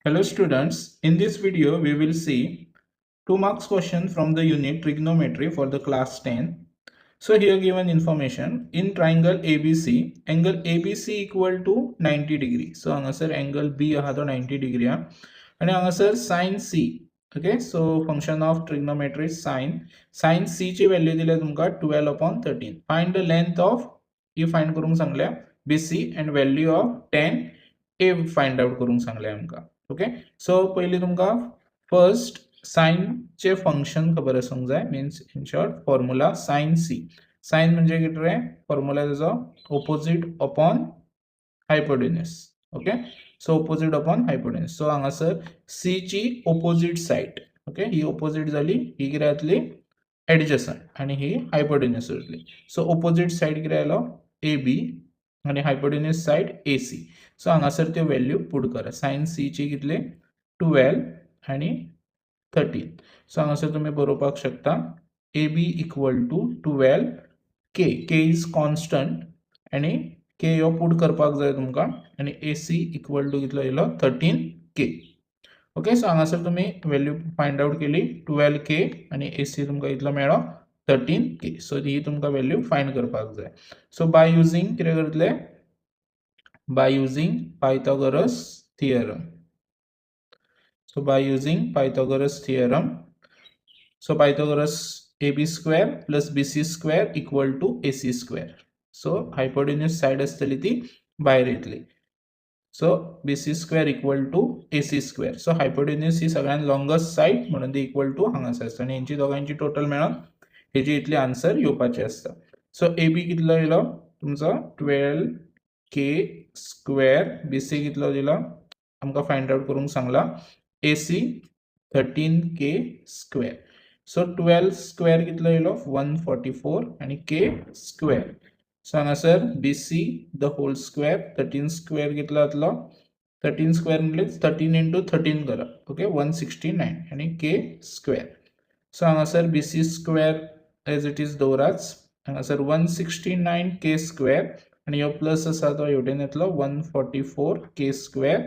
Hello students, in this video we will see 2 marks question from the unit trigonometry for the class 10. So here given information in triangle ABC, angle ABC equal to 90 degree. So हांगासर angle B आहा तो 90 degree हा आणि हांगासर sin C. Okay, so function of trigonometry sin. Sin C ची value दिल्या तुमकां 12 upon 13. Find the length of he find करूंक सांगल्या BC and value of tan A find out करूंक सांगले आमकां. ओके, सो पयलीं तुमकां फर्स्ट सायनचे फंक्शन खबर आसूंक जाय, means in short formula sine C. Sine म्हणजे कितें रे? फॉर्म्युला तेजो opposite upon hypotenuse. Okay, so opposite upon hypotenuse. So हांगासर सी ची ओपोजीट सायड, ओके, ही ओपोजीट जाली, ही कितें जातली? एडजसंट आनी ही हायपोटेन्यूस उरतली. सो ओपोजीट सायड कितें आयलो? ए बी आनी हायपोटेन्यूस सायड ए सी. सो हांगासर त्यो व्हॅल्यू पुट करा. सायन सी ची कितले? 12 आनी 13. सो हांगासर तुमी बरोवपाक शकता AB equal to 12 k, k is constant आनी के हो पुट करपाक जाय तुमकां आनी ए सी इक्वल टू कितलो येयलो? 13 के. ओके, सो हांगासर तुमी व्हॅल्यू फायंड आवट केली 12 के आनी ए सी तुमकां कितलो मेळ्ळो? 13 के. सो ही तुमकां व्हॅल्यू फायंड करपाक जाय. सो बाय युजींग कितें करतले? By using Pythagoras theorem. So by using Pythagoras theorem, so Pythagoras AB square plus BC square equal to AC square. So hypotenuse side आसतली ती भायर येतली. So BC square equal to AC square. So hypotenuse ही सगळ्यात लॉंगस्ट side म्हणून ती equal two हांगासर आसता आनी हेंची दोगांची टोटल मेळोन हेजी इतली आन्सर येवपाची आसता. सो ए बी कितलो येयलो तुमचो? 12 के स्क्वेअर. बी सी कितलो दिलो आमकां फायंड आवट करूंक सांगला? AC 13 k square. So 12 square कितलो येयलो? 144 आनी के स्क्वेअर. सो हांगासर BC the whole square, 13 square कितलो जातलो? 13 स्क्वेअर म्हणल्यार 13 इंटू 13 करा, ओके, 169 आनी के स्क्वेअर. सो हांगासर BC square as it is दवराच. हांगासर 169 के स्क्वेअर आनी हो प्लस आसा तो हेवटेन येतलो, 144 k square.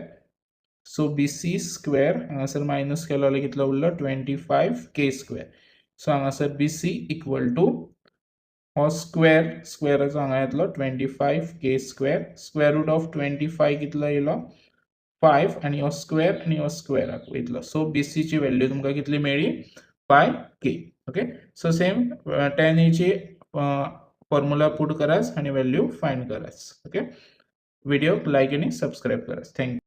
So BC square हांगासर मायनस केलो जाल्यार कितलो उरलो? 25 के स्क्वेअर. सो हांगासर बी सी इक्वल टू हो स्क्वेअर, स्क्वेअराचो हांगा येतलो 25 k square. Square root of 25 कितलो येयलो? फायव. आनी हो स्क्वेअर आनी हो स्क्वेअराक वयतलो. सो बी सीची व्हॅल्यू तुमकां कितली मेळ्ळी? 5 k. Okay, so same tan Aichi formula put कराच आणि व्हॅल्यू फाइंड कराच. ओके, व्हिडिओ लाईक आणि सबस्क्राईब करा. Thank you.